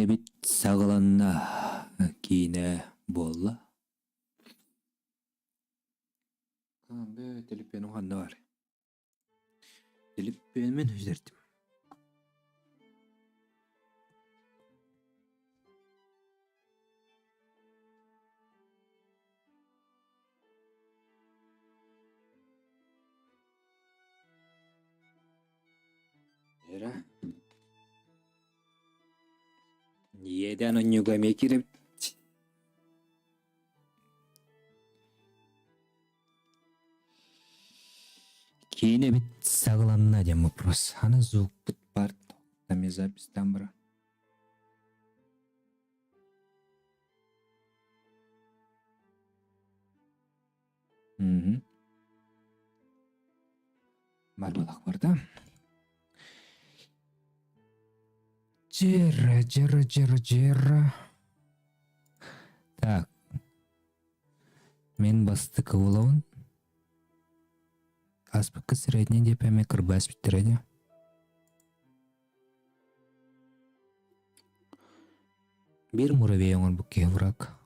Киинэбит саҕаланна, киинэ буолла. Төлөпүөнүм ханна баар? Төлөпүөммүн сүтэрдим. Эрэ. Иэдээн онньуга эмиэ киирэбит. Киинэбит саҕаланна диэн вопрос. Аны звукпут бар там запись там бара. Мгм. Бар бар да. Жер, жер, жер, жер. Так. Мен бастыкы буолабын. Аспыкка средний деп эме кырбас биттире Бир муравей оҥорбут киһи враг.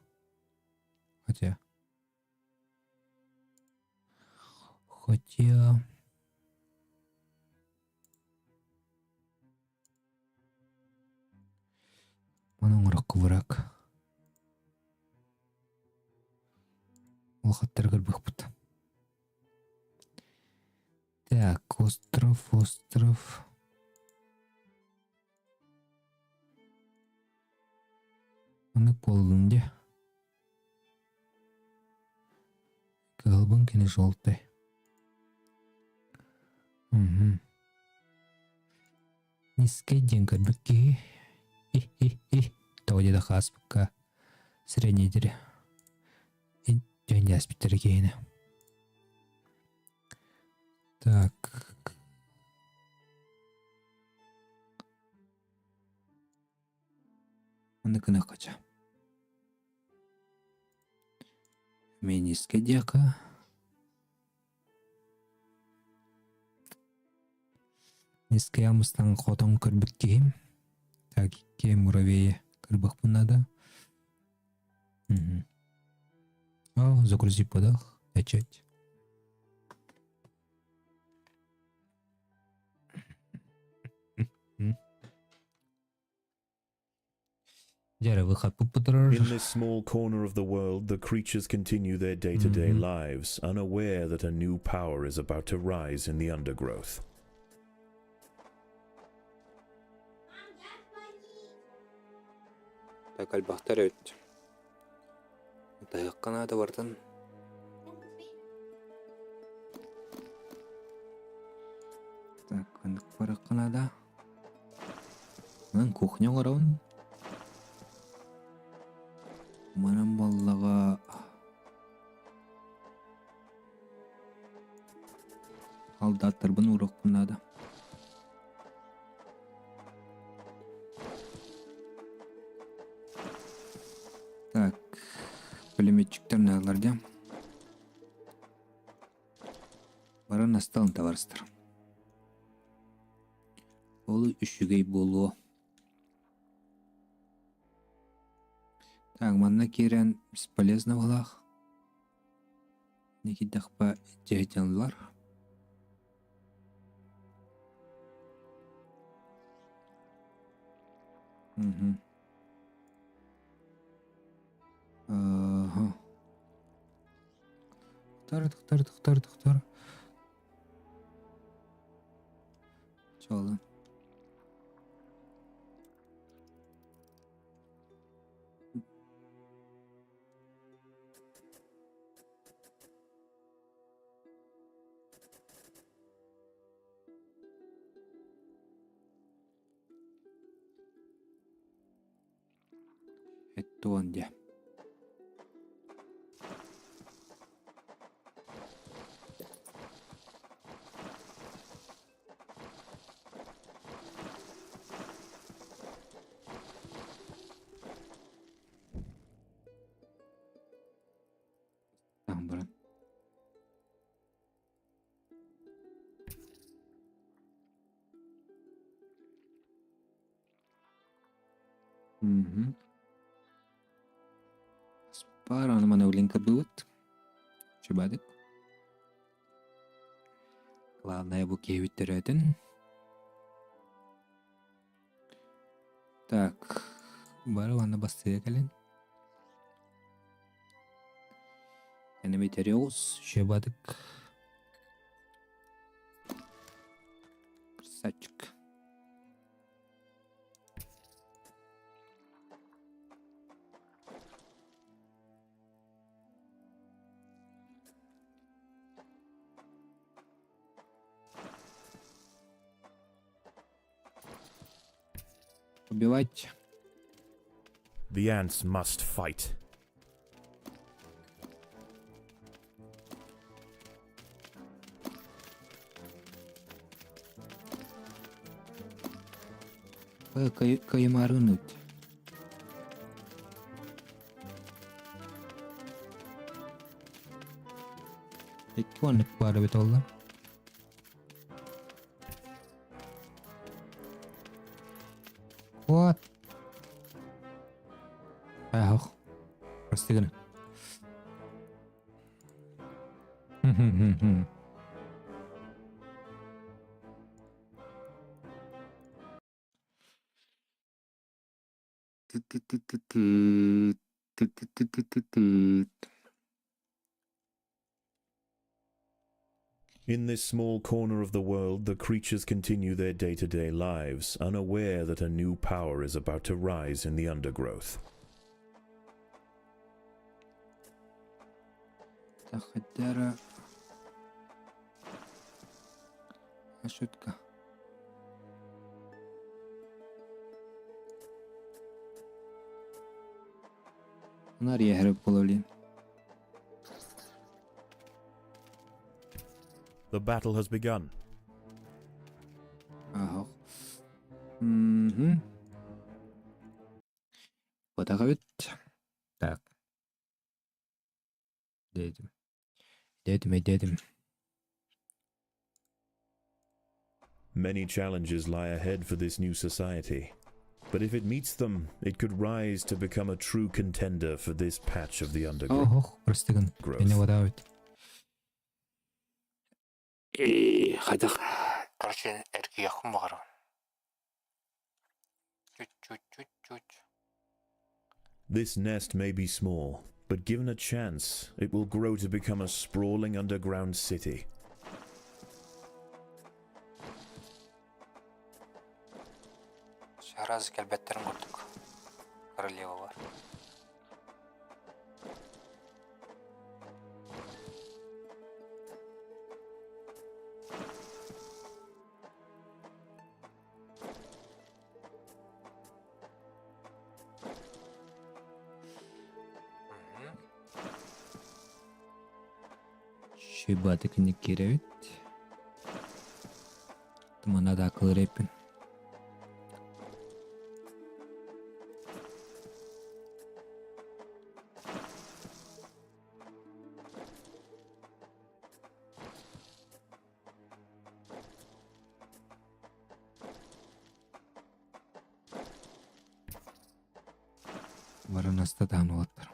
Хотя... Хотя... Маны оҥорокко враг. Улахаттарыгар быһпыт. Так, остров, остров. Маннык буоллун дии. Кыһылбын кини желтый. Угу. Низкий диэн көрбүт киһи. Хи-хи-хи. Тоҕо диэтэ хааспыкка средний дири. Дьон дьааспыттара киһини. Так. Аны гынаххача. Минискэ диэки. Низкэй амыстан хотон көрбүт киһим. Так, икки муравейы кырбахпын надо. Угу. О, загрузи подах. Начать. In this small corner of the world, the creatures continue their day to day lives, unaware that a new power is about to rise in the undergrowth. Так альбахтар эбит. Тайахха наада бартын. Так, барахха наада. Мин кухня оҥоробун. Манан буоллаҕа Алдааттарбын ууруохпун наада. Так, пулеметчиктэр наалар дьэ. Баран асталын табарыстар. Ол үчүгэй буолуо. Так, манна киирэн бесполезно буолаах. Никитэхпэ дьэһитэллэр. Мгм. Ага. Тахтар, тахтар, тахтар, тахтар. Чолы. Эттуон дьэ. Таһын баран. Мгм. Спар аны маны линкардыбыт. Чубадык. Главное бу киһибит төрөөтүн. Так, бары уонна бастыга кэлин. Enemy Тереус, Чебадык. Красавчик. Убивать. The ants must fight. Кыймарынуть. Икки оннук баар эбит олла. What? Ах, прости гына. In this small corner of the world, the creatures continue their day to day lives, unaware that a new power is about to rise in the undergrowth. Тахадара Ашутка. Нар яһәреп була The battle has begun. Ага. Мгм. Батаҕа Так. Дедим. Дедим, дедим. Many challenges lie ahead for this new society. But if it meets them, it could rise to become a true contender for this patch of the undergrowth. Ох, прости гын. Меня вода Хайдах. Короче, эргиэххин баҕарабын. Чуть-чуть-чуть-чуть. This nest may be small, but given a chance, it will grow to become a sprawling underground city. Раз кэлбэттэрин курдук. Королева бар. Шибатыкини кирэбит. Тумана да кылыреппин. Баранаста даҕаны уолаттар.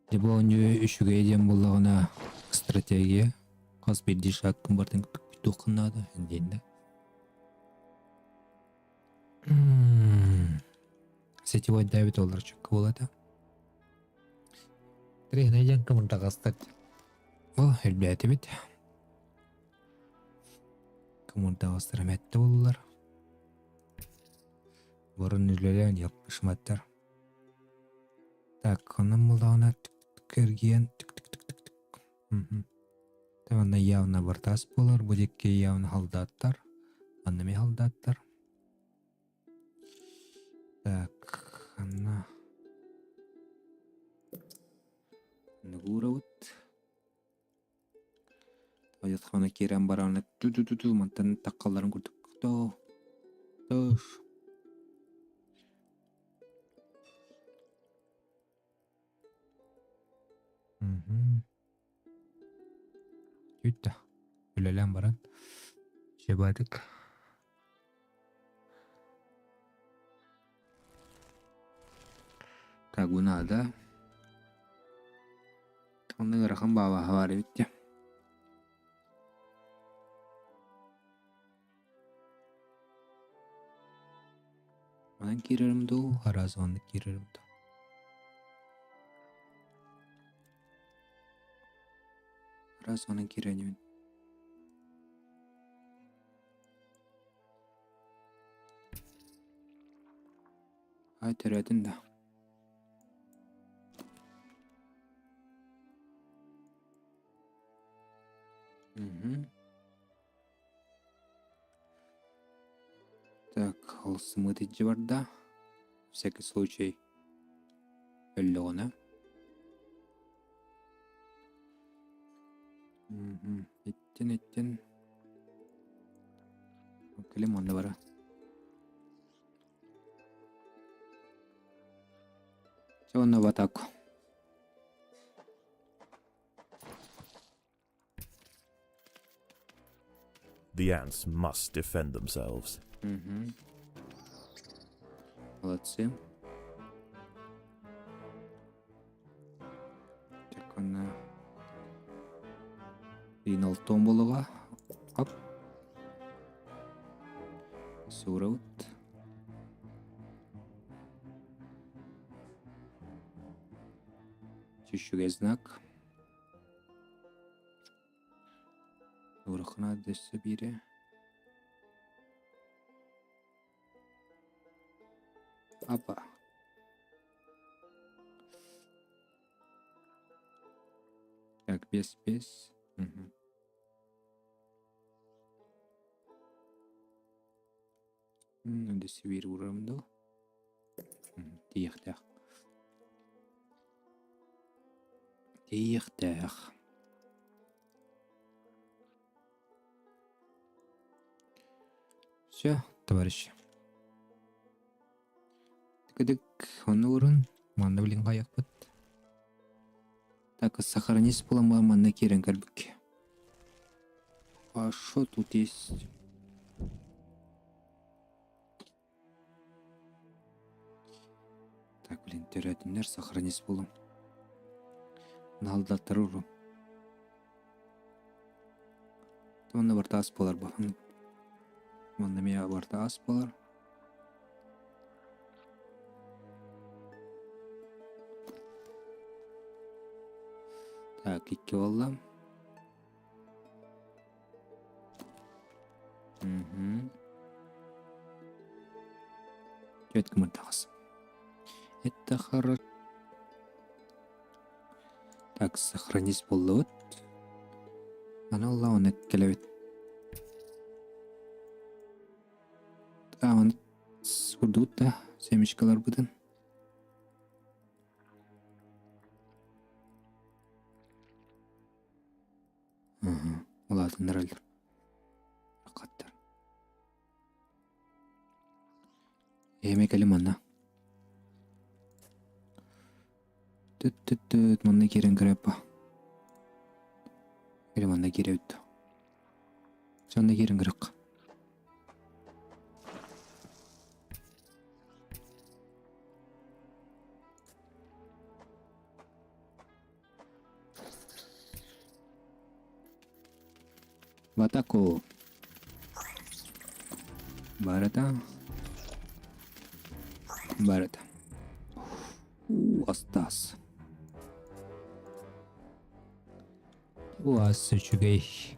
Дьэ бу оонньуу үчүгэй диэн буоллаҕына стратегия хас биирдии шагкын барытын туоххун наада диэн да. Сетевой давит олар чөккө буолата. Тренер диэн кымырдаҕастар. Ол элбээтибит. Кымырдаҕастар эмэтте буоллулар. Бұрын үлэлээн яппышматтар. Так, онон буоллаҕына кэргиэн түк-түк-түк-түк. Манна явно бартаас буолар, бу диэки явно халдааттар. Манна эмиэ халдааттар. Так, анна Нугуурабыт. Ойотхоно киирэн баран ту-ту-ту-ту мантан таккалларын курдук то тош. Мгм. Үттэ. Үлэлээн баран. Шебатык. Рагу наада. Онно ыарахан баабаһа баар эбит дии. Онон киирэрим дуу, араас оннук киирэрим дуу. Араас онон киирэнибин. Ай төрөөтүн да. Мгм. Так, ол сымыыт илдьэ барда. Всякий случай өллөҕүнэ. Мгм. Иттин иттин. Кэлим онно бара. Чэ онно в атаку. The ants must defend themselves. Угу. Молодцы. Так, она... Риналтон буолуоҕа. Хоп. Суурабыт. Чүчүгэ знак. Урахына өссө биирэ. Апа. Так, без без. Угу. Өссө биир уурарым дуу? Тиийиэхтээх. Тиийиэхтээх. Все, товарищи. Тыкыдык онно уурун, манна билин хайахпыт. Так, сохранись буолан манна киирэн көрбүккэ. А что тут есть? Так, блин, төрөөтүннэр сохранись буолуҥ. Наалдаттар уру. Уонна барыта ас буолар баһын. Уонна эмиэ барыта ас буолар. Так, икки буолла. Мгм. Түөрт кымырдаҕас. Это хорошо. Так, сохранить буоллубут. Аны олла оны кэлэбит. А, оны курдубут да семечкаларбытын. Улаатыннараллар. Хаттар. Эми кэлим манна. Түт-түт-түт манна киирэн көрөппө. Кэлим манна киирэбит. Сонно киирэн көрөк. В атаку! Барыта. Барыта. У, астаас. Уас үчүгэй.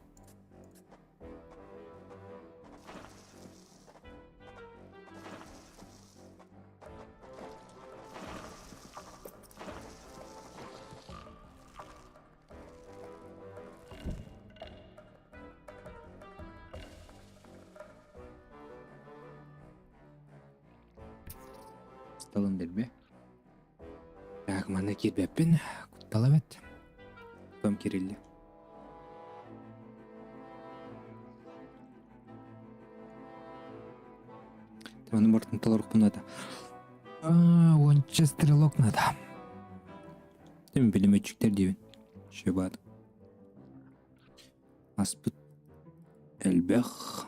Сталын дэлби. Так, манна киирбэппин. Куттал эбит. Потом кирилли. Маны бортун толорукпун надо. А, уонча стрелок надо. Тим пулеметчиктер диибин. Шебат. Аспыт элбэх.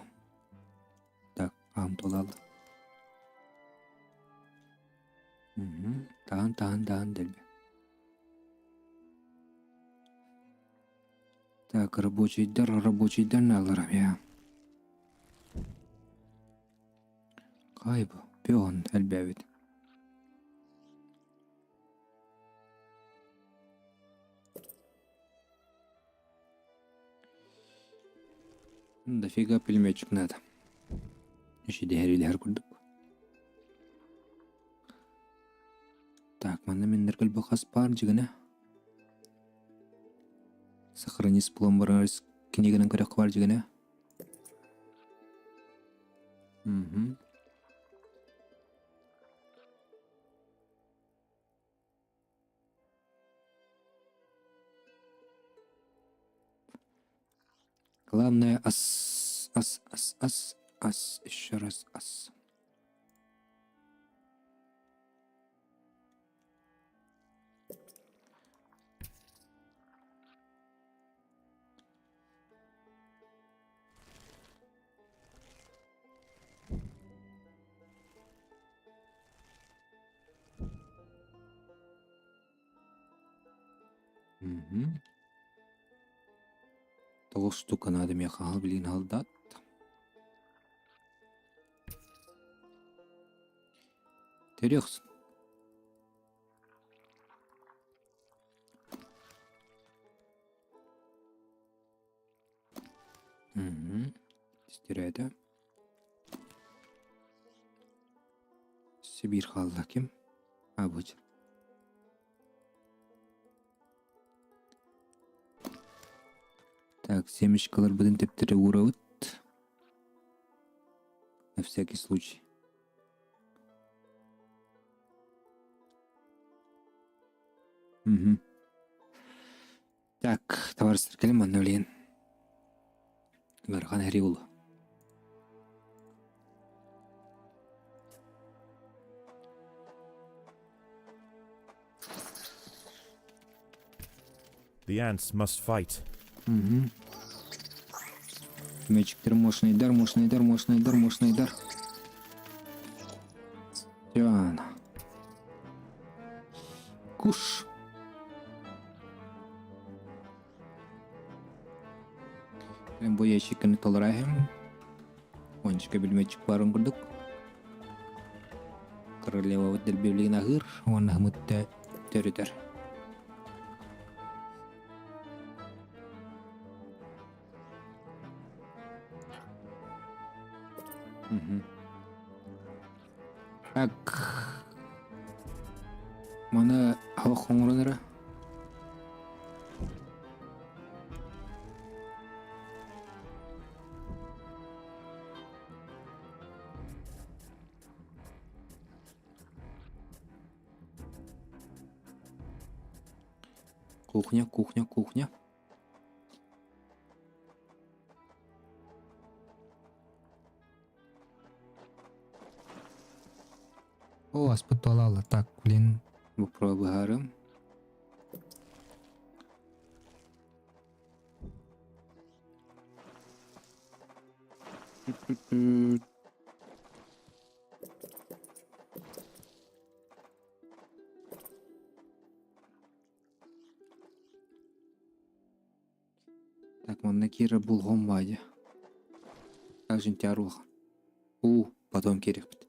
Так, аам толал. Угу. Таһын, таһын, таһын дэлби. Так, рабочийдар, рабочийдар нааллар я. Хай бу, пион элбээбит. Дофига пулеметчик надо. Еще дэһэр курдук. Так, манна миннэр кэлбэх хас баар дьигинэ. Сохранить пломбар книганы көрөх бар дьигинэ. Угу. Главное ас, ас, ас, ас, ас, еще раз ас. Мгм. Тоҕус штука надо миэхэ аһал билигин аһалдаат. Төрүөхсүн. Мгм. Истирээтэ. Сибиир хаалла ким? А вот. Так, семечкаларбытын тэптэрэ уурабыт. На всякий случай. Угу. Так, товарищтар кэлин манна үлэйэн. Ыарахан эрий буолуо. The ants must fight. Угу. Мечиктер мощныйдар, мощныйдар, мощныйдар, мощныйдар. Тяна. Куш. Бу ящиканы толорайым. Ончика билмечик барын курдук. Королева дэлбиблигин аһыыр уонна хымытта төрүтэр. Так. Маны олох оҥорон эрэ. Кухня, кухня, кухня. О, аспыт туолаалар. Так, блин, боппуруоһу быһаарыам. Так, манна киирэр булгум баайа. Также У, потом киириэхпит.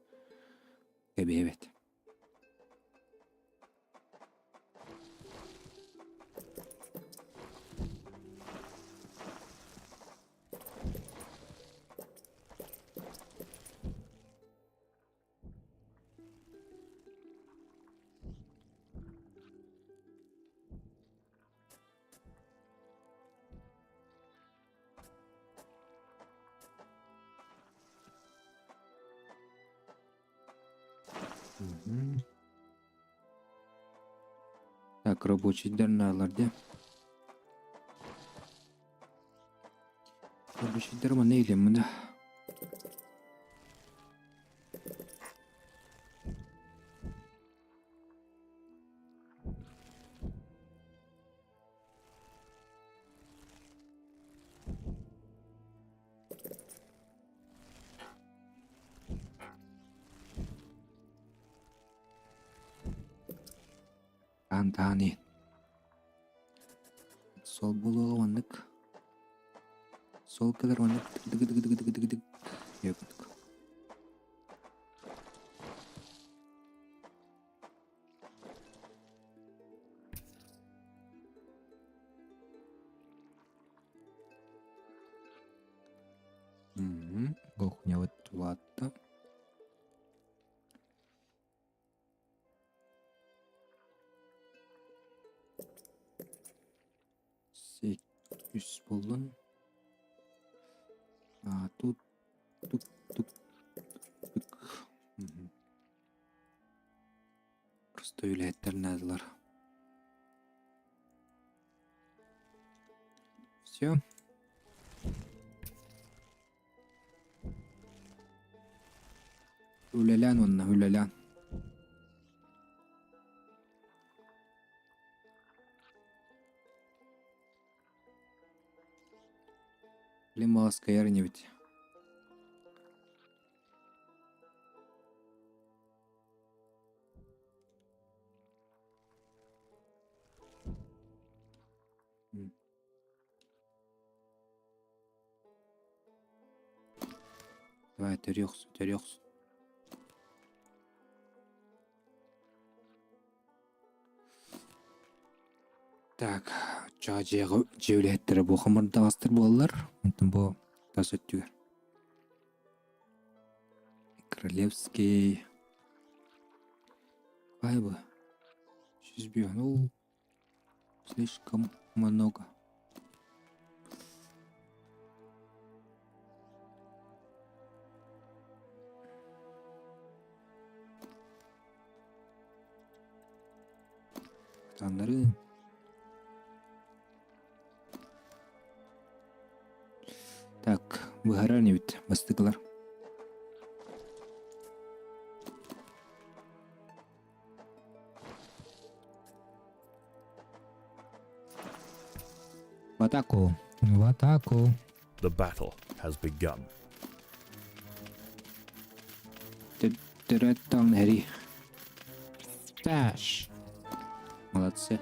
Кэбиһэбит. Мгм. Так, рабочийдар наалар дии. Рабочийдар манна илэммин. Таан таан иһин. Сол буолуоҕа маннык. Сол кэлэр маннык дыгы дыгы дыгы дыгы дыгы дыгы курдук. Кухнябыт улаатта. Үс буоллун. А тут тук тук тук. Просто үлэһиттэр наадалар. Все. Үлэлээн уонна үлэлээн. Блин, маҕаскайар инибит. Давай, төрүөх, төрүөх. Так, оччоҕо дьиэҕэ дьиэ үлэһиттэрэ бу хамырдаҕастар буолаллар. Онтон бу тас өттүгэр. Королевский. Бай бу. 105. Слишком много. Таннары. Так, быһарар инибит бастыкылар. В атаку! В атаку! The battle has begun. Төттөрөттөн эри. Dash. Молодцы.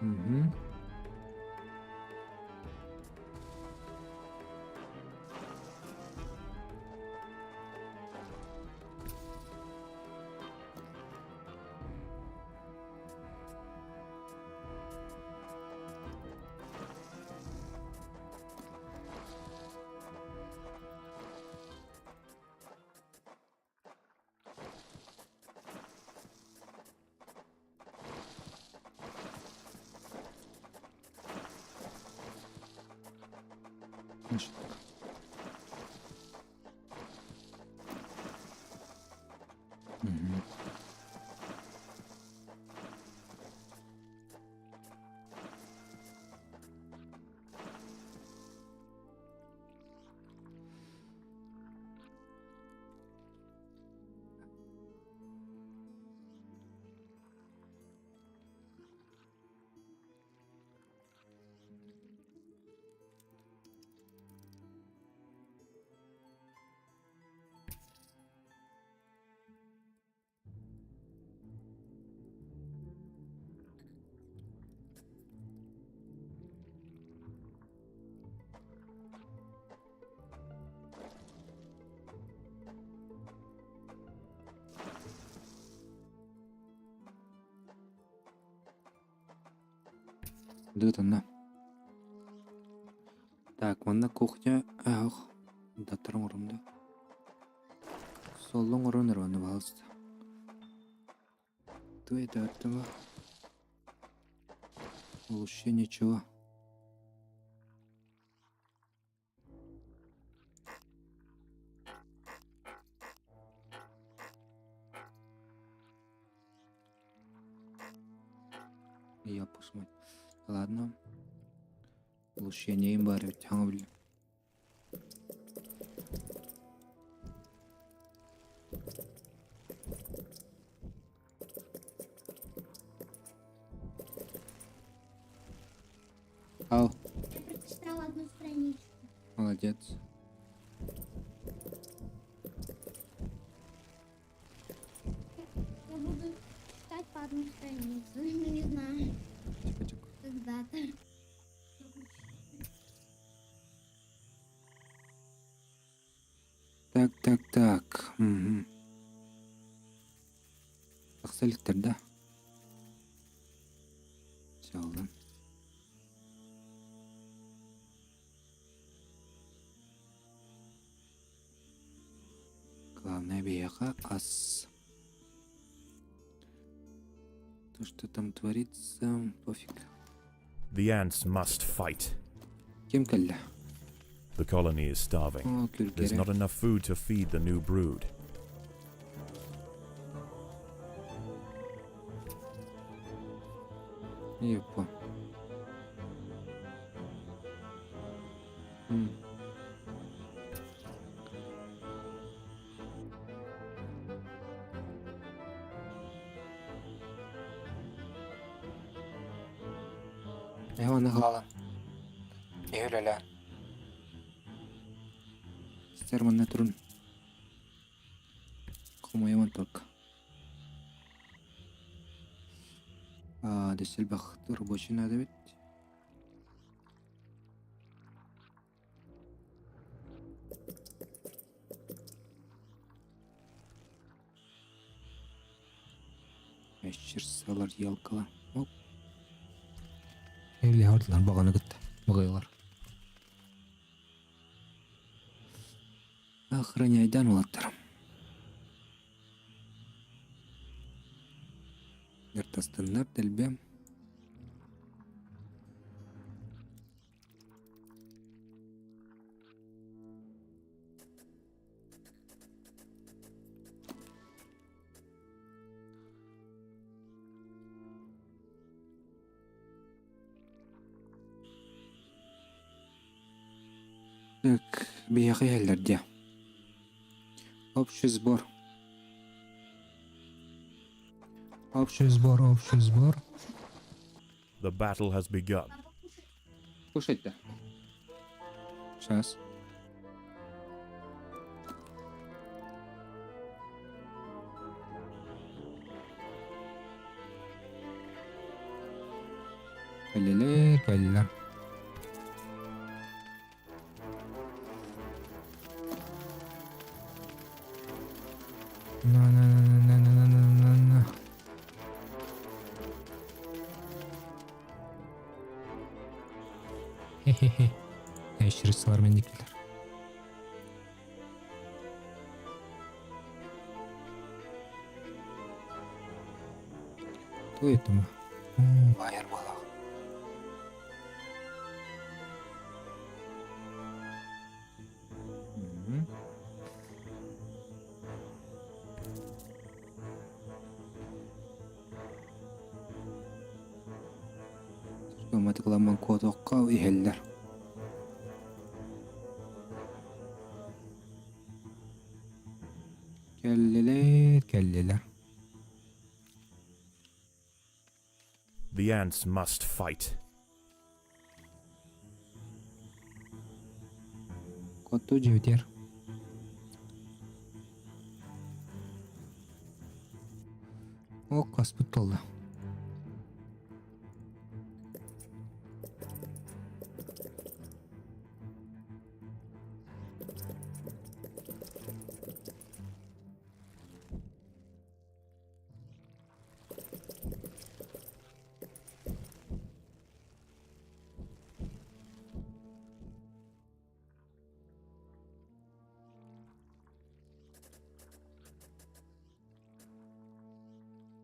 Угу. Значит, Угу. Дытанна. Так, манна кухня ах, даттар оҥорум да. Соллоҥ оҥорон эрэ онно пожалуйста. То это этого. Вообще ничего. Я посмотрю. Ладно. Улучшение баар эбит хаҥа биллим. Ау. Я прочитала одну страничку. Молодец. Я буду читать по одной странице. Ну, не знаю, Тихо, тихо. когда-то. Так, так, так. Мгм. Тахса иликтэр да? Сааллан. Главное биһиэхэ ас. То, что там творится, пофиг. The ants must fight. Ким кэллэ? The colony is starving. О, There's күргэрэ. not enough food to feed the new brood. Епа. М. Эһэ хаалан. Эһэ үлэлээн. Сэр манна турун. Хомойомон только. Аа, дөссө элбэх рабочий надо эбит. Ящерсалар елкала. Оп. Эли хардылар бағаны кытта. Бағайлар. Охраняйдан улаттар. Ертастыннар дэлбэм. Так, биһиэхэ иһэллэр дии. Общий сбор. Общий сбор, общий сбор. The battle has begun. Кушать-то. Сейчас. Кэллилэр, кэллилэр. На на на на на на на на. Хе-хе-хе. Ящерицалар мендикилер. Кто это? Байыр балах. Мгм. Матыкламан куотуохха иһэллэр. Кэллилэр, кэллилэр. The ants must fight. Куоттуу дьиэбитигэр. О, хаспыт туолла.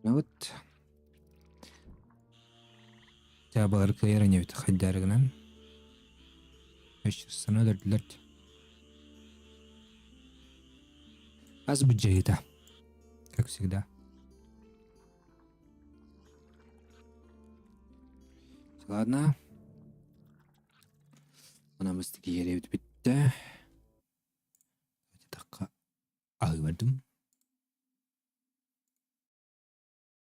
Ну вот. Дьаабылар кыайар инибит хайдаары гынан. Өссө өлөрдүлэр. Ас быдьайыта. Как всегда. Ладно. Онон быстык иһиэрэбит бүттэ. Тахха аһыы бардым.